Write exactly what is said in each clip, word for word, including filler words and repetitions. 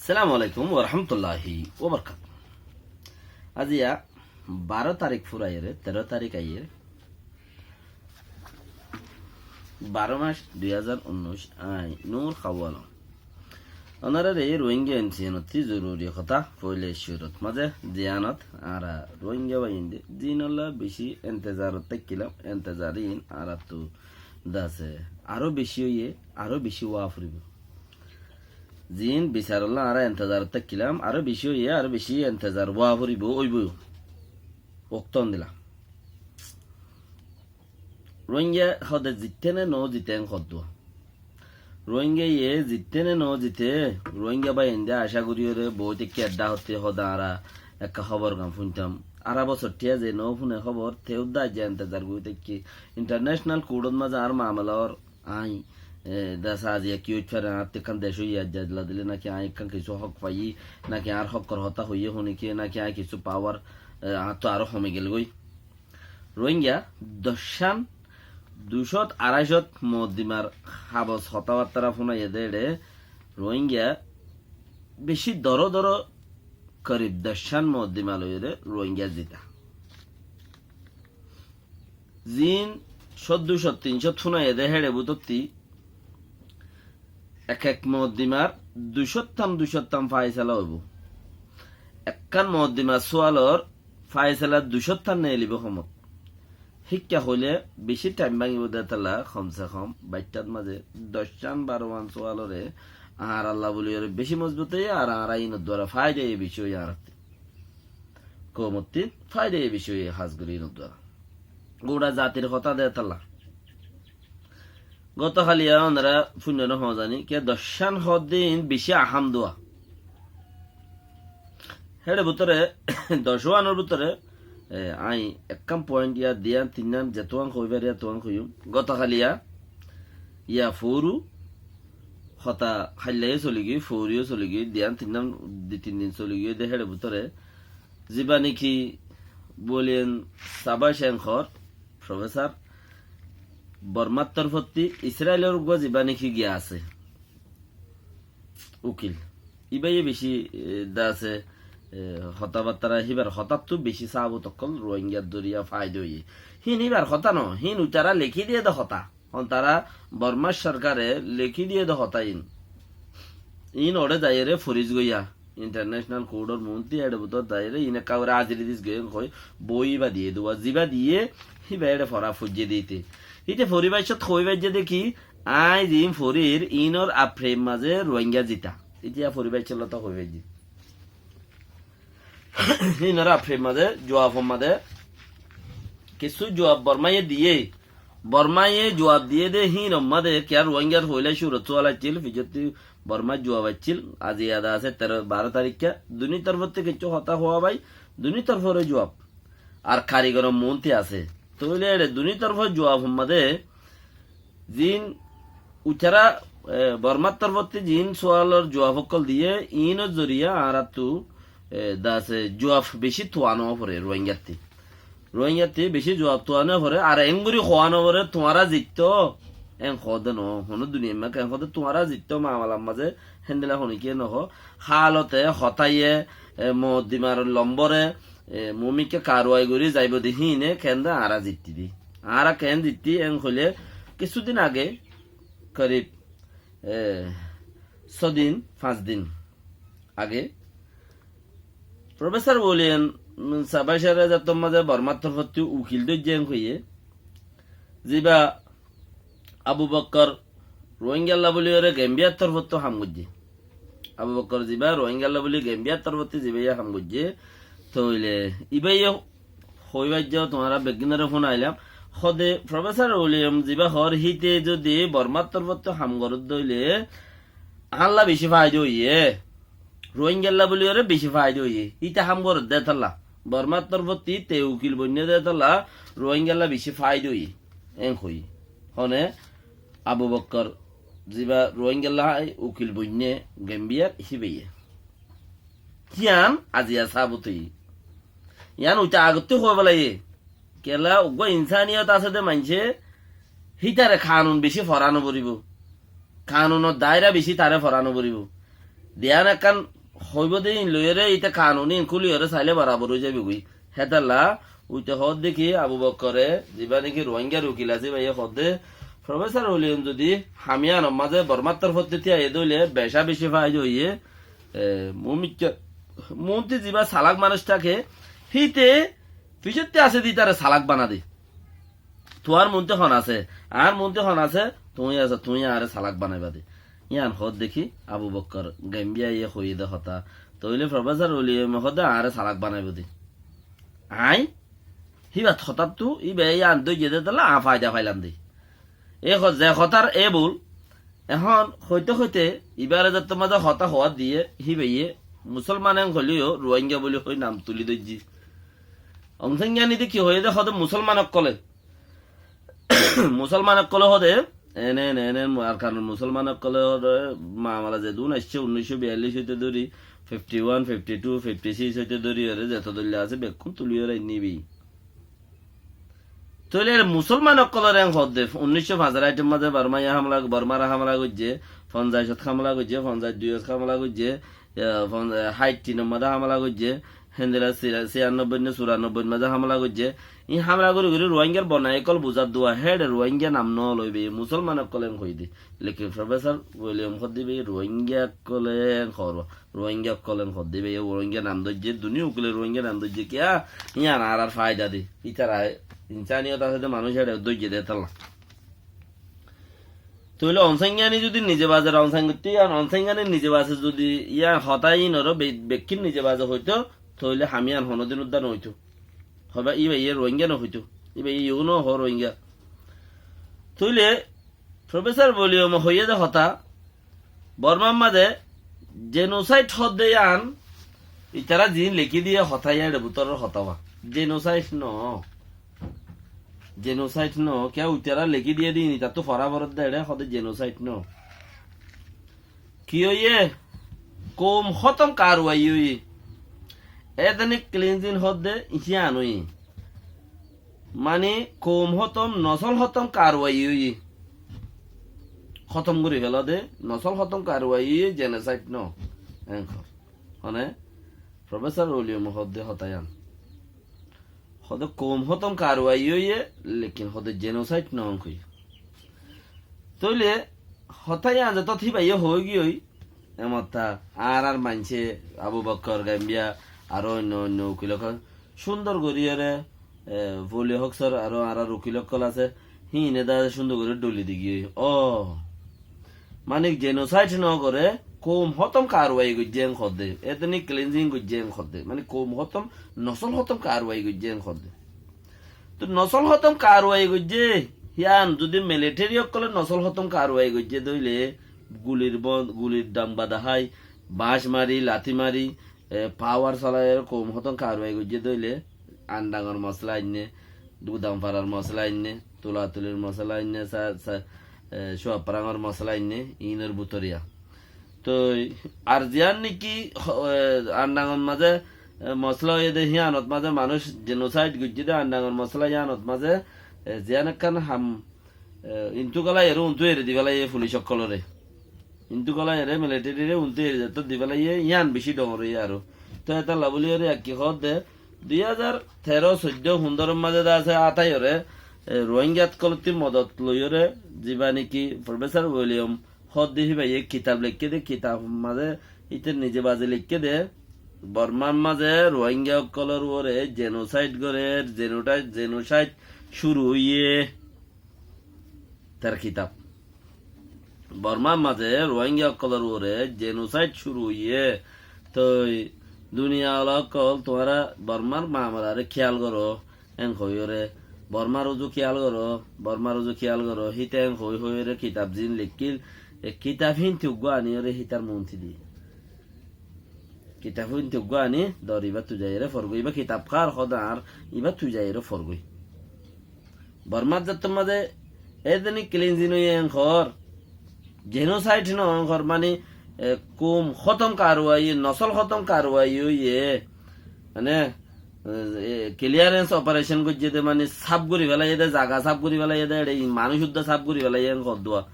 Assalamu alaikum warahmatulláhi wabarakátuhu. Aziya baró tarík furaiyóre teró tarík aiyér, baró mac dui házar unnúic, añí Nur Hawal. Onoráre Rohingya N C N ottú zoruri hotá, foila cúrut mazé ziyánot añára Rohingya báinde ziínolla bicí entezarot táikkilam, entezar iín añáráttu dase aró bicí óiye, aró bicí ówa foribó. Ziín bisarolla añára entezarot táikkilam, aró bicí óiye, aró bicí entezar ówa foribó, óibo. Októ endilla. Rohingya hóde zitté né no zité en hoddúa. Rohingyaye zitté né no zité, Rohingya báinde acá goríyóre boói táikki edda hottí hóde añára ekká hóbor gán fúintam. Ará bosór thíya ze no fúne hóbor, te uddá aijja entezar gorí táikki. International court ot mazé añár mamela ór, añí, e, dase aziya ki óit fare, añáttu ekkán dec óiye aijja ladile náki añí ekkán kissú hók faiyí, náki añár hókkor hotá hoiyé húni ki, náki añí kissú pawar, e, añáttu aró homi gelgói. Rohingya doccán ducót aráicót mokoddimar habos hotábattára fúnaiyé dé éçe Rohingya bicí doró doró korib doccán mokoddima loiyóre Rohingya zita. Ziín códdocót tincót fúnaiyé dé héçe bútotti ek ek mokoddimar ducóttan ducóttan faisala óibo. Ekkán mokoddimar súalor faisala ducóttan neelibó homot. Híkka hoilé bicí thaim báñgibó dé tolla, hom se hom baiththát mazé doccán barowán súalore añáralla buliyóre bicí mozbut óiye, ar añára iínor duara faida óiye bicí óiye añárattú. Koumottú faida óiye bicí óiye hás gorí iínor duara. Gura zatir hotá dé tolla. Goto haliya onora fúinno no hoó zani, ke doccán hoódde iín bicí ahám dua. Héçe bútore, doc wánor bútore, e, añí ekkán point ya diyan tinnán zetuwán hoi fari etuwán hoiyum. Goto haliya ya fouru hotá háilla yó soligiyói, fouru yó soligiyói, diyan tinnán di tin din soligiyói dé héçe bútore. Ziba niki William Sabac en hoór, professor, Bormár torfótti Israilor uggúa ziba niki giya asé ukil. Íbaye bicí, e, dase, e, hotábattára híbar hotáttu bicí sábut ókkol Rohingyar doriya faida óiye. Híin híbar hotá no, híin uitará lekí diyé dé hotá. Hon tará Bormár sorkare lekí diyé dé hotá iín. Iín oçé zaiyóre foris goiya. International court or muúntu éçe bútore zaiyóre iín ekká gorí aziri dis goiya hoi boi íba diyé dé. Ziba diyé, híba éçe fora foijjé dé íte. Íte fori baiccót hoi baijjé dé ki, aññí ziín forir, iínor afrem mazé Rohingya zita. Íte ya fori baiccót lota hoi baijjé. Híinor afrem mazé, juafor mazé, kissú juaf Bormáye diyé. Bormáye juaf diyé dé híinor mazé, kiyá Rohingyar foila cúrot súal aiccíl, fijottí Bormár juaf aiccíl, aziya dase teró, baró tarikká, duní torfótti kissú hotá hoó bái, duní torfóre juaf. Ar karigoror muúntu asé. Tóile éçe duní torfór juafor mazé, ziín uitará, e, Bormár torfótti ziín súalor juaf ókkol diyé, iínor zoriya añáráttu, e, dase juaf bicí tuwá no fore Rohingyattú. Rohingyattú bicí juaf tuwá no fore, ar engorí hoó no fore, tuáñra zittó, en hoó dé no, honó duniyait mazé en hoó dé tuáñra zittó mamalar mazé, héndilla honikiyé no hoó. Hálote, hotáye, e, mokoddimar lombore, e, mumikká karwai gorí zaibou dé híine, kende añára zittí dé. Añára ken zittí, en hoilé, kissú din age, korib, e, só din, fañs din age, professor William, mm, Sabac ore zettór mazé Bormár torfóttu ukil dóijje en hoiyé, ziba Abu Bokkor Rohingyalla buliyóre Gambiyar torfóttu ham goijjé. Abu Bokkor ziba Rohingyalla buli Gambiyar torfóttu zibaye ham goijjé. Tóile íbaye hoi baijjó, tuáñra beggúnore fúnailam. Hóde professor William ziba hoór híte zodi Bormár torfóttu ham goródde óile añálla bicí faida óiye. Rohingyalla buliyóre bicí faida óiye. Íte ham goródde tolla. Bormár torfóttu te ukil boinné dé tolla Rohingyalla bicí faida óiye. En hoiyé. Hone Abu Bokkor ziba Rohingyalla ukil boinné Gambiyar híbaye. Híyan aziya sábut óiye. Yián uite agottú hoi félaiye. Kiyólla uggúa insaniyot asé dé maincé, hítare kanun bicí fora no foribó. Kanunor daira bicí tare fora no foribó. Diyan ekkán Hoibo de in loiyore ite kanun in kuliyore saile borabor ói zaibogoi. Hétalla uite hoódde ki Abu Bokkore, ziba niki Ruáingar ukil asé, íbaye hoódde, Profesor William zodi hamiyanor mazé Bormar torfóttu tíyaiye dóile beca beci faida óiye. E, mumikkar, muúntu ziba salak manúic táke, híte ficottú asé de ítare salak banade. Tuáñr muúntu hon asé, añár muúntu hon asé, tuñí asó, tuñí añáre salak banaibá de. Yían hoódde ki Abu Bokkor Gambiyaye hoiyé de hotá. Tóile Profesor Williame hoódde añáre salak banaibó de. Aññí híbat hotáttu íbaye yían dóijje de tolla aññí faida failam de. E ho-, ze hotár e bul, ehón hoite hoite ibare zettót mazé hotá hoóar diyé, híbaye Musolman en hoileyo Ruáinga buli hoi nam tuli dóijje. Aung San Suu Kyi de ki hoiyé de hoóde Musolman ókkole Musolman ókkole hoóde, ene, ene, ene, Arkanor Musolman ókkole hoóde, mamala zedún aiccé, unnic cót biyallic óite dóri, fifty one, fifty two, fifty six óite dóri, ore zeto dóilla asé, bekkún tuliyore ainní íbaye. Tóile ere Musolman ókkolore en hoódde, unnic cót fañsaitor mazé Bormaye hamla, Bormare hamla goijjé, fonzaicot hamla goijjé, fonzaic duiyot hamla goijjé, e, fon-, e, háit tinor mazé hamla goijjé, héndilla sira-, ciyannobboi né curanobboi mazé hamla goijjé. Í hamla gori gori Ruáingar bonai ókkol buzar dua, héçe Ruáinga nam no loi íbaye, Musolman ókkole en hoiyé de. Lekin Profesor William hoódde íbaye Ruáinga ókkole en hoór, Ruáinga ókkole en hoódde íbaye, Ruáinga nam dóijje, duniya ukile Ruáinga nam dóijje, kiyá? Yían añárar faida de. Ítara insaniyot asé de manúic héçe dóijje de tolla. Tóile Aung San Suu Kyi zodi nize baze rongsain goittó, yían Aung San Suu Kyi nize baze zodi yían hotá inore be-, bekkín nize baze hoitó, tóile hamiyan honodin udda no óito. Hoiba íbaye Ruáinga no hoitó, íbaye yu no hoó Ruáinga. Tóile Profesor William hoiyé de hotá, Bormar mazé genocide hoódde yían, itara ziín lekí diyé hotá yían ere bútoror hotá ba. Genocide no. Genocide no, kiyá uitara lekí diyé de ín itattú fora forer de ere hoóde genocide no. Ki óiye? Koum hótom karwai óiye. Ethnic cleansing hoódde yían óiye. Mani koum hótom, nosól hótom karwai óiye. Hótom gorí fela de, nosól hótom karwai óiye, genocide no. Enkor. Mane, Profesor William hoódde hotá yían. Hoóde koum hótom karwai óiye, lekin hoóde genocide no óiye. Tóile hotá yían zetót híbaye hoói giyói, emotta añárar maincé Abu Bokkor Gambiya aró oinno oinno ukil ókkol cúndor goríyore, e, Foli Hoksor aró añárar ukil ókkol asé, híine de cúndor gorí dholi di giyói. Ó, mani genocide no goré, koum hótom karwai goijjé en hoódde, ethnic cleansing goijjé en hoódde, mani koum hótom, nosól hótom karwai goijjé en hoódde. Tó nosól hótom karwai goijjé, yían zodi military ókkole nosól hótom karwai goijjé dóile, gulir bo-, gulir dang bada hái, bañc mari, lati mari, e, power solai koum hótom karwai goijjé dóile, Andangor mosla ainné, Gudamfarar mosla ainné, Tulatulir mosla ainné, sa-, sa-, e, Cuaprangor mosla ainné, inor bútore yá. Toi ar ziyán niki ho-, e, Andangor mazé, e, mosla óiye de híyanot mazé manúic genocide goijjé de Andangor mosla híyanot mazé, e, ziyán ekkán ham, e, intu gola ere untu ere di félaiye fulic ókkolore. Intu gola ere military re untu ere zettót di félaiye yían beci dhoóñr óiye aró. Toi etolla buli ere ekki hoódde dui házar teró, soiddó, fundoror mazé de asé átaiyore, e, Ruáinga ókkolottú modot loiyore, ziba niki Professor William hoódde híbaye kitab leikké de, kitab mazé íte nize baze leikké de, Bormar mazé Ruáinga ókkolor uore genocide gorer, genocide, genocide cúru óiye. Tar kitab. Bormar mazé Ruáinga ókkolor uore genocide cúru óiye. Toi duniya wala ókkol, tuáñra Bormar mamalare kiyal goró. En hoiyóre, Bormar uzu kiyal goró, Bormar uzu kiyal goró, híte en hoi hoiyóre kitab zin leikkíl, e kitab híntu uggúa aníyóre hítar muúntu diyé. Kitab híntu uggúa aní dóri ibáttu zaiyóre forgói, ibá kitab kár hodár, ibáttu zaiyóre forgói. Bormar zettót mazé ethnic cleansing óiye en hoór, genocide no en hoór, mani, e, koum hótom karwai, nosól hótom karwai óiye, mane, e, clearance operation goijjé de, mani, sáf gorí félaiye de, zaga sáf gorí félaiye de, ere manúic uddá sáf gorí félaiye en hoódduwa.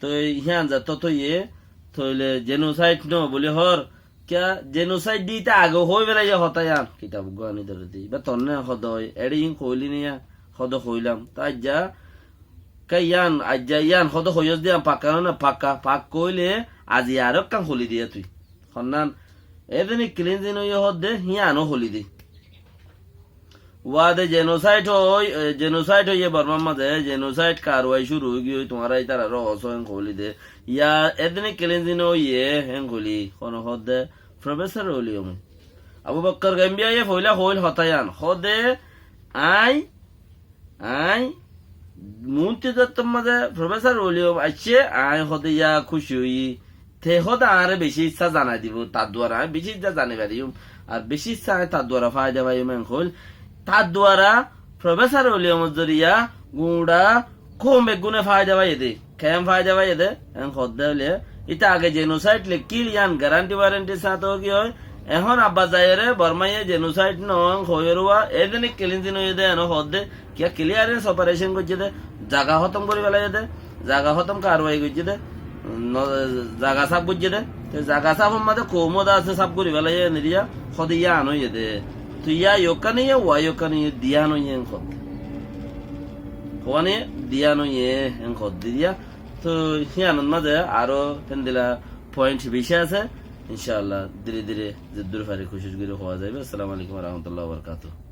Toi híyan zettót óiye, toile genocide no buli hoór, Kiyá jenosaid de íte age hoói félaiye hotá yían. Kitab uggwá aní dóre de. Ibá tonné hodé hoói, eçé iín hoóili né yá, hodé hoóilam. Te aijja, kiyá yían, aijja yían hodé hoiyós de yían pakka no né, pakka, pakka óile azi aró ekkán hoóli de yá tui. Honnán, ethnic cleansing óiye hoódde, híyano hoóli de. Wade jenosaid ói, e, jenosaid óiye Bormar mazé, jenosaid karwai cúru ói giyói, tuáñra ítararé hoóso héen hoóli de. Yá ethnic cleansing óiye héen hoóli, hone hoódde Professor William. Abu Bakkar Gambiyaye foila hoóil hotá yían, hoódde aññí, aññí muúntu dottor mazé Professor William aiccé, aññí hoódde yá kúci óiyi. Te hoódde añáre bicí issá zanai dibou, tar duara aññí bicí issá zani fariyum, ar bicí issá aññí tar duara fáida faiyum héen hoóil. Tar duara Professor Williamor zoriya guñça koum beggúne fáida faiyé de. Keén fáida faiyé de? Héen hoódde óile, íte age jenosaid lekkíl yían garanti waranti sáñte ói giyói, ehón Abbas zaiyóre Bormaye jenosaid noó héen hoiyóre wá, ethnic cleansing óiye de héen hoódde, kiyá clearance operation goijjé de, zaga hótom gorí félaiye de, zaga hótom karwai goijjé de, no, zaga sáf goijjé de, te zaga sáfor mazé koum óda asé sáf gorí félaiye, eneriya hoódde yían óiye de. Te yá yókka né yá, wá yókka né yá, diyán óiye héen hoódde. Hoówa né diyán óiye héen hoódde diya. Te híyanor mazé aró héndilla point bicí asé. Incáallah, dire dire zeddúr fari kucíc gorí hoówa zaibo. Assalamu alaikum wa rahmatullahi wa barakatuhu.